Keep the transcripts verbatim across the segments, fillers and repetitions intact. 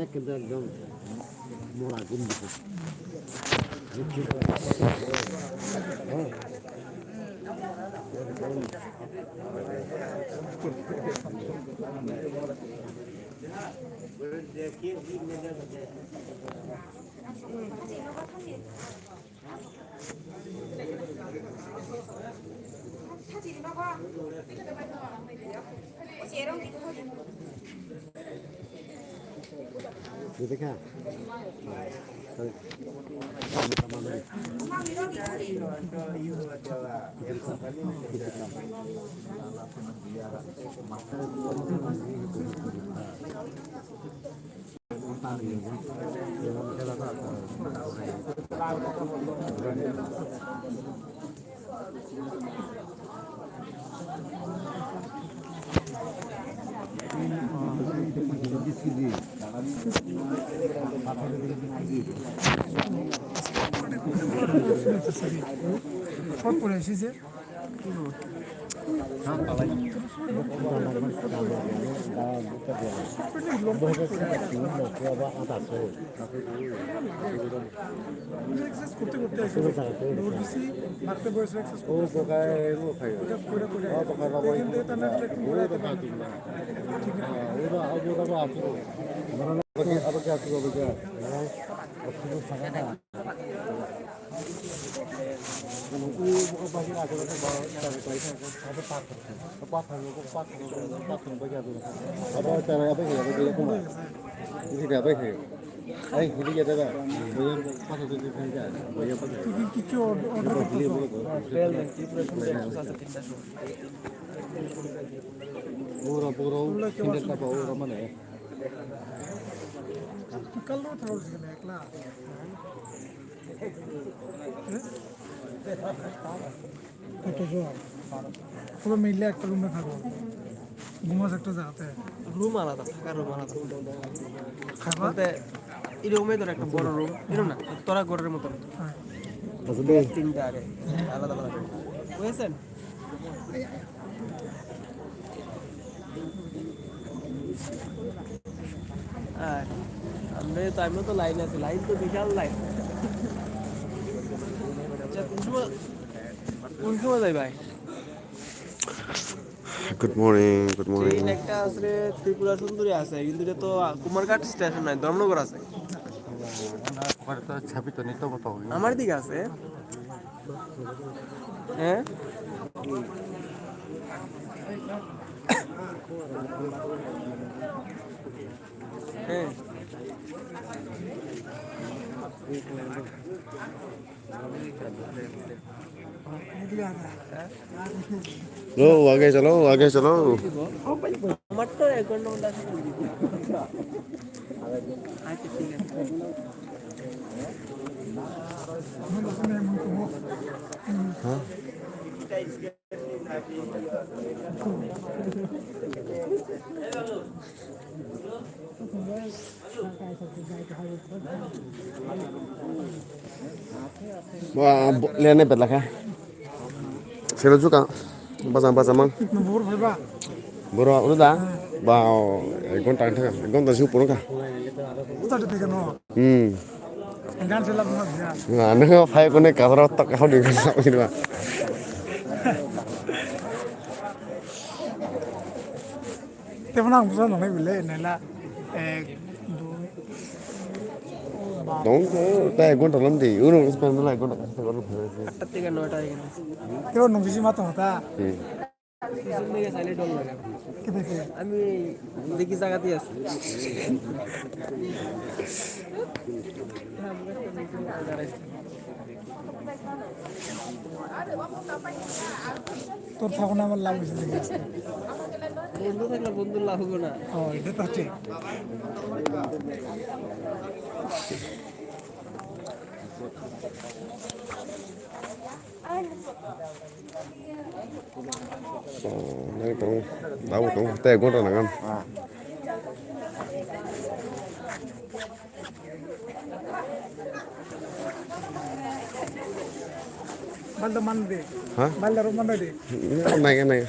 Ekdom mora gum. Exercise করতে করতে এসে দৌড় দিছি, মারতে বয়স exercise করতে করতে। ওটা করে করে। এখান থেকে তো আমরা trekking করে যেতে পারি না। ঠিক আছে। Ora, ora, ora, mana? Kalo tharo jene ekla. Kottojon? Pulo mile ekta room-e thago. Ghumas ekta jagate. Room alada, thakar room alada. Khaiba? Bolte, ei room-e dhor ekta boro room, ero na, tora ghorer moton. Hya. Tinta are, alada alada. Bujhechchon? আর আমরা তো, আমিও তো লাইন আছে, লাইন তো বিশাল লাইন। আচ্ছা, কোন সময়, কোন সময় যাই ভাই? Good morning, good morning. Train একটা আছে রে, ত্রিপুরা সুন্দরী আছে, কিন্তু এটা তো কুমারঘাট স্টেশন নয়, ধর্মনগর আছে। ওখানে তো ছাপি তো নিতে মতো। আমার দিকে আছে। হ্যাঁ? হ্যাঁ। Lo, আগে চলো, আগে চলো। আমার তো এক ঘন্টা মতো আছে। আচ্ছা, ঠিক আছে। হ্যাঁ? Wa, bo-, lene belaka. Sero juka. Baja, baja mang. Bor phaiba. Boro, udah dah. Ba, ek ghonta thaka. Ek ghonta si upor ka. Udah de pegano. Hmm. Gan se lab na. Na, na, phai kone kasar tak kau di kan. Tebona ang busa nonai bile nela. Ek, dui. Dong ko, ta ek ghonta lam di. Uno spend la ek ghonta kasta karo. Atta theke noita hoye gele. Tebo nung bisi ma tong ta. Hmm. Pichon theke saile dol lage. Kete se? Ami dekhi jaga di achi. Darai. তোর থাকো না, আমার লাভ হয়েছে দেখে আজকে। বন্ধু থাকলে বন্ধুর লাভ হবো না। ও, এটা তো ঠিক। So, nai tong, dabo tong, tei gonta nangan. Balda mande. Ha? Balda ro mande. Nai, nai.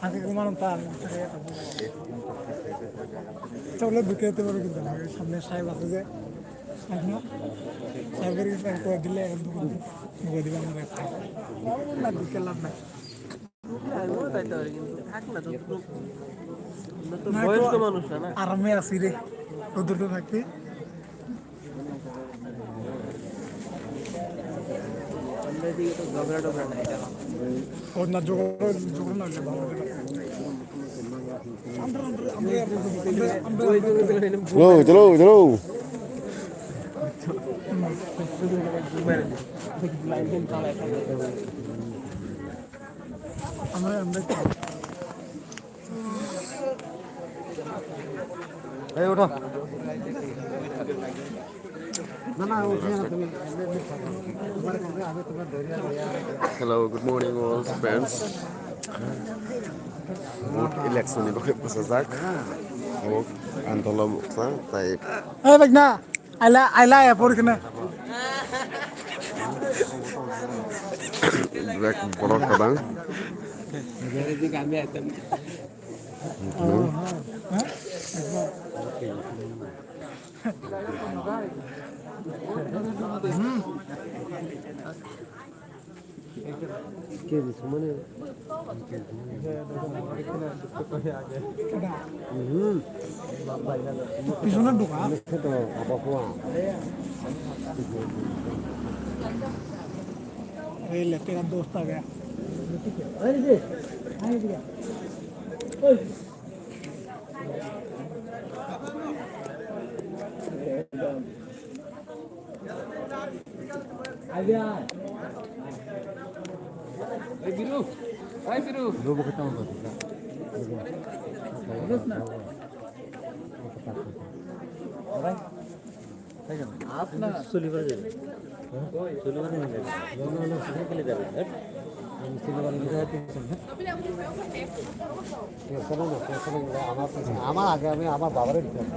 Ake ko manon ta. Chole bikete baro kintu samne sai basa je. Ahna. Sai bari ko dile dukan. Dukan diba mare. Na bikela na. আমিও যাইতে পারি, কিন্তু থাক না, তো, তো, আমরা তো না, বয়স্ক তো মানুষ না, না? আরামে আছি রে, রোদ্দুরে থাকতে। আমরা এদিকে তো ঝগড়া টগড়া নাই, এটা। ও না, জোগাড়, জোগাড় না হলে ভালো লাগে। আমরা, আমরা, আমরা, আমরা, আমরা, আমরা, আমরা, Hello, hello, hello. এই ওঠো। না, না, উঠিও না তুমি। এমনি, এমনি থাকো। তোমার কাছে আমি তোমার ধরে আছি। Hello, good morning, all friends. Vote election ni bagwi bwsajak. O, ang dolo bwkha, tai. Hey, bagna. Aila, aila, ya, por kena. Bek borok kadang. Kebi sumani. Hmm. Pisonar dokan. Ito, apa kuah? Ei, le, tera dost aa gaya. Hey, Biru. Hey, Biru. আমার আগে আমি আমার বাবারে দিতাম।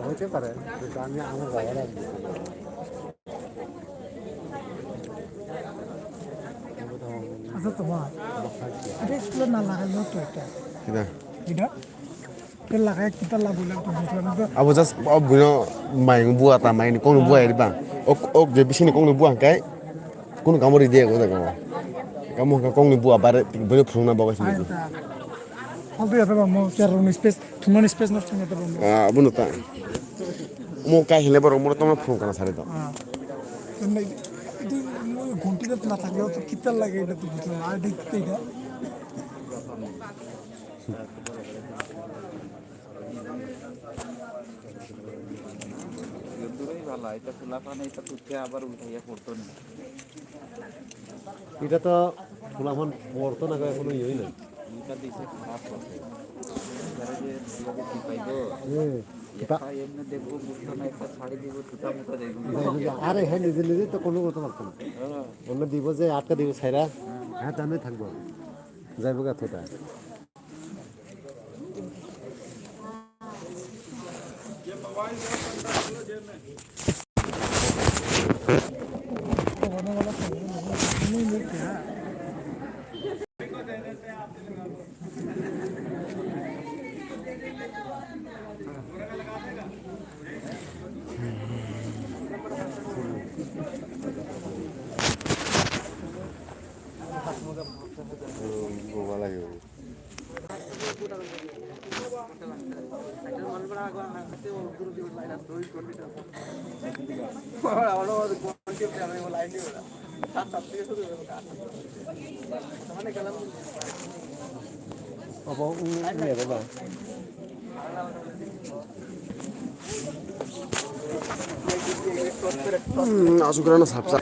হইতে পারে, কিন্তু আমি আমার বাবারে আগে দিতাম। আচ্ছা, তোমার আরে স্কুলে না লাগাইলেও তো এটা। কিনা? এটা? Abo just, o buino mai bua ta, mai ni kok ni bua eri bang. Ok, ok, je bising ni kok ni bua hwnkhe, kunu kamo ri de, o jaga o. Kamo hwnkhe kok ni bua, bare buino phunukna bagwi sini. Faltu ya ta bang, mo chair ni space, thumani space nosto ya ta bang. Ah, abono ta. Mo kai hile borok mo tongma phunuk kana sari do. Ah. Ghonti da na thakle to kitta lage, eta to bujhla na, adi kitta ida. রোদ্দুরেই ভালো, এটা খোলা পানি, এটা তুলতে আবার উঠাইয়া পড়তো না। এটা তো খোলা পান পড়তো না, এখনো ইয়েই না। এটা দিছে খারাপ করছে। এবারে যে কিভাবে কি পাইবো? হুম। এটা এমনি দেখবো, বুঝতো না, একটা শাড়ি দিব, সুতা মুতা দেখবো। আরে হ্যাঁ, নিজে নিজে তো কোনো করতে পারতো না। হ্যাঁ। অন্য দিব যে আটকা দিব ছাইরা, হ্যাঁ, দামে থাকবো। যাইবো গা থোটা। Obo wng ya baba. Hmm, aswk rano sapsa.